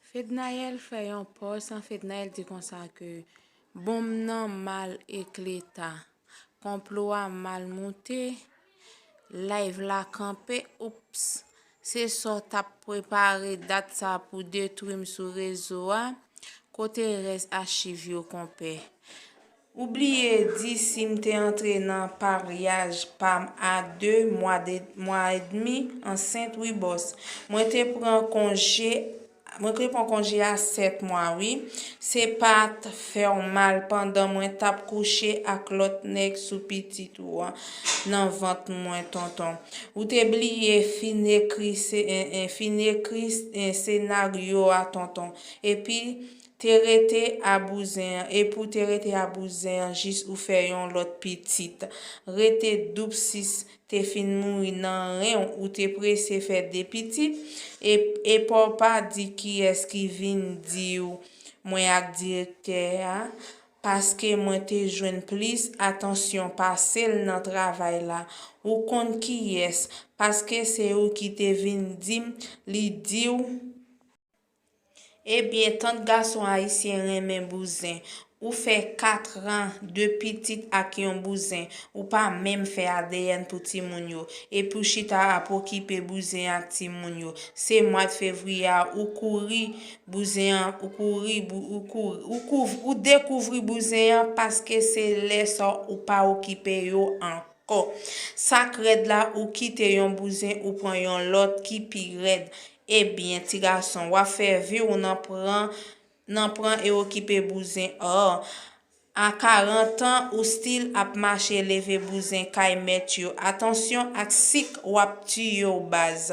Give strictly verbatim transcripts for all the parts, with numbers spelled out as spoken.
Fednaelle fè yon pòs, Fednaelle di konsa ke bonm nan mal ekleta, konplo a mal moute, live la kanpe, oups, se sa w t ap prepare dat sa pou detwi m sou rezo a, kote rès achiv yo konpè? Ou bliye di si m te antre nan paryaj pa m a de mwa de, mwa edmi ansent wi bòs. Mwen te pran konje, mwen te pran konje a sèt mwa wi. Se pa t fè w mal pandan mwen t ap kouche ak lòt nèg sou pitit ou an nan vant mwen tonton. Ou te bliye fin ekri se, en, en, fin ekri, en, senaryo a tonton. Epi te rete a bouzen an, epi w te rete a bouzen an jis ou fè yon lòt pitit. Rete doub sis te fin mouri nan ren w, ou te prese fè de pitit, e, epa w pa di kiyès ki vin di w mwen ak direktè a, paske mwen te jwenn plis atansyon pase l nan travay la. Ou konn kiyès, paske se ou ki te vin di m, li di w. Ebyen, tant gason ayisyen renmen bouzen. Ou fè katran, de pitit ak yon bouzen. Ou pa menm fè A D N pou timoun yo. Epi w chita ap okipe bouzen ak timoun yo. Se mwa fevriye a, ou kouri bouzen an, ou kouri, bou-, ou kouri, ou kouv-, ou dekouvri bouzen an paske se lè sa ou pa okipe yo ankò. Sa k rèd la, ou kite yon bouzen, ou pran yon lòt ki pi rèd. Ebyen, ti gason, w ap fè vi w nan pran, nan pran e okipe bouzen. Oh, a karant an, ou still ap mache leve bouzen kay mèt yo. Atansyon ak sik, w ap tiye w baz.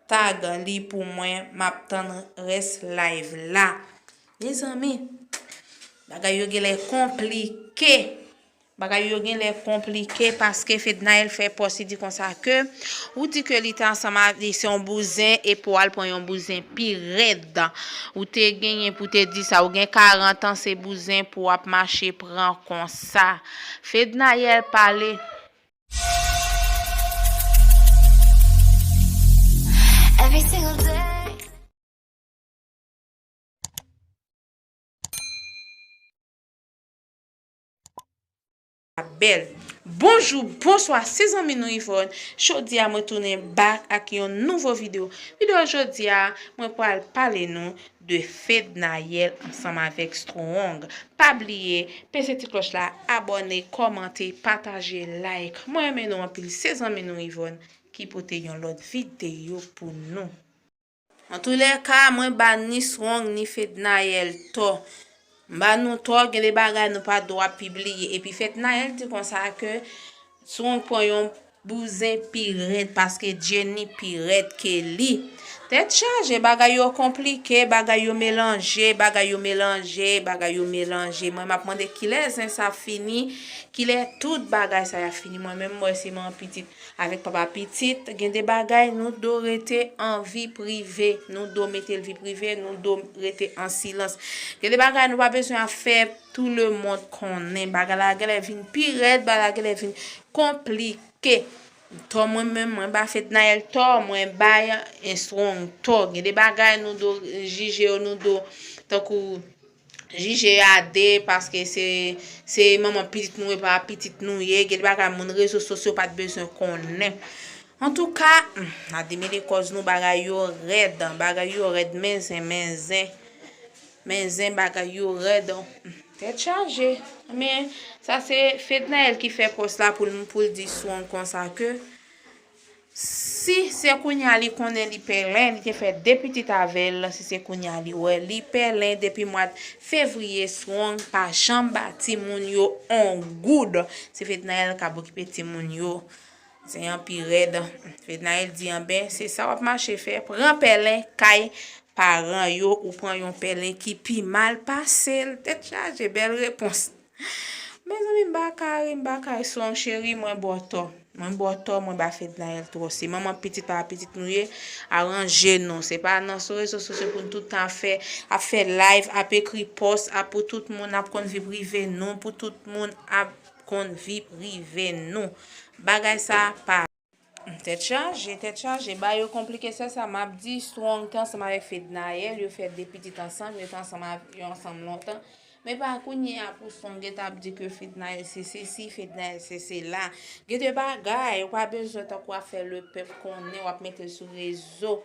Tag li pou mwen, m ap tann rès live la. Mezanmi, bagay yo genlè konplike. Bagay yo genlè konplike paske Fednaelle fè pòs, li di konsa ke ou di ke li te ansanm avè, se yon bouzen epi w al pran yon bouzen pi rèd. Ou te genyen pou te di sa, ou gen karant an, se bouzen pou w ap mache pran konsa. Fednaelle pale. Every single day. Bèl. Bonjou, bonswa, se zanmi nou Yvonne. Jodi a, mwen tounen back ak yon nouvo videyo. Videyo jodi a, mwen pral pale nou de Fednaelle ansanm avèk Strong. Pa bliye, peze ti klòch la, abòne, kòmante, pataje, like. Mwen renmen nou anpil, se zanmi nou Yvonne ki pote yon lòt videyo pou nou. Antoulèka, mwen ba ni Strong ni Fednaelle tò. M ba nou tò, gen de bagay nou pa dwa pibliye. Epi Fednaelle di konsa ke Strong pran yon bouzen pi rèd paske Jenny pi rèd ke li. Tèt chaje, bagay yo konplike, bagay yo melanje, bagay yo melanje, bagay yo melanje. Mwen m ap mande kilè zen sa fini, kilè tout bagay sa y ap fini. Mwen menm, m wè se manman pitit avèk papa pitit, gen de bagay nou do rete an vi prive, nou do mete l vi prive, nou do rete an silans. Gen de bagay nou pa bezwen ap fè tout le monde konnen. Bagay la genlè vin pi rèd, bagay la genlè vin konplike. Tò mwen menm, mwen ba Fednaelle tò, mwen bay Strong tò. Gen de bagay nou do jije yo, nou do tankou jije a de, paske se, se manman pitit nou ye, papa pitit nou ye. Gen de bagay moun rezo sosyo pa t bezwen konnen. Antouka, hmm, n a demele kòz nou, bagay yo rèd, bagay yo rèd, men zen, men zen, men zen, bagay yo rèd, hmm, tèt chaje. Men, sa se Fednaelle ki fè pòs la pou l, pou l di Strong konsa ke si se kounye a li konnen li pèlen, li te fè de pitit avè l, si se kounye a li wè li pèlen depi mwa fevriye, Strong pa janm ba timoun yo on goud. Se Fednaelle k ap okipe timoun yo. Zen an pi rèd. Fednaelle di, anben, se sa w ap mache fè. Pran pèlen kay paran yo, ou pran yon pèlen ki pi mal pase l. Tèt chaje, bèl repons. Mezanmi, m pa ka ri, m pa ka ri. Strong cheri, mwen ba w tò. Mwen ba w tò, mwen ba Fednaelle twò. Se manman pitit pa pitit nou ye, aranje nou. Se pa nan sou rezo sosyo pou n tout tan ap fè, ap fè live, ap ekri pòs, ap pou tout moun ap konn vi prive nou, pou tout moun ap konn vi prive nou. Bagay sa pa Tèt chaje, tèt chaje, ba yo konplike, sè sa m ap di. Strong te ansanm avèk Fednaelle, yo fè de pitit ansanm, yo te ansanm, yo ansanm lontan. Men pa kounye a pou Strong gentan ap di ke Fednaelle se sesi, Fednaelle se sela. Gen de bagay, ou pa bezwen tankou ap fè lepèp konnen, w ap mete l sou rezo.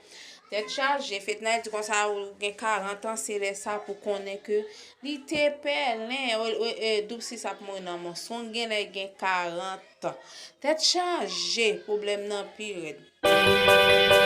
Tèt chaje, Fednaelle di konsa ou gen karant an, se lè sa pou konnen ke li te pèlen, e, e, e, Doub Sis ap mouri nan men w. Strong genlè gen karant an. Tèt chaje, pwoblèm nan pi rèd.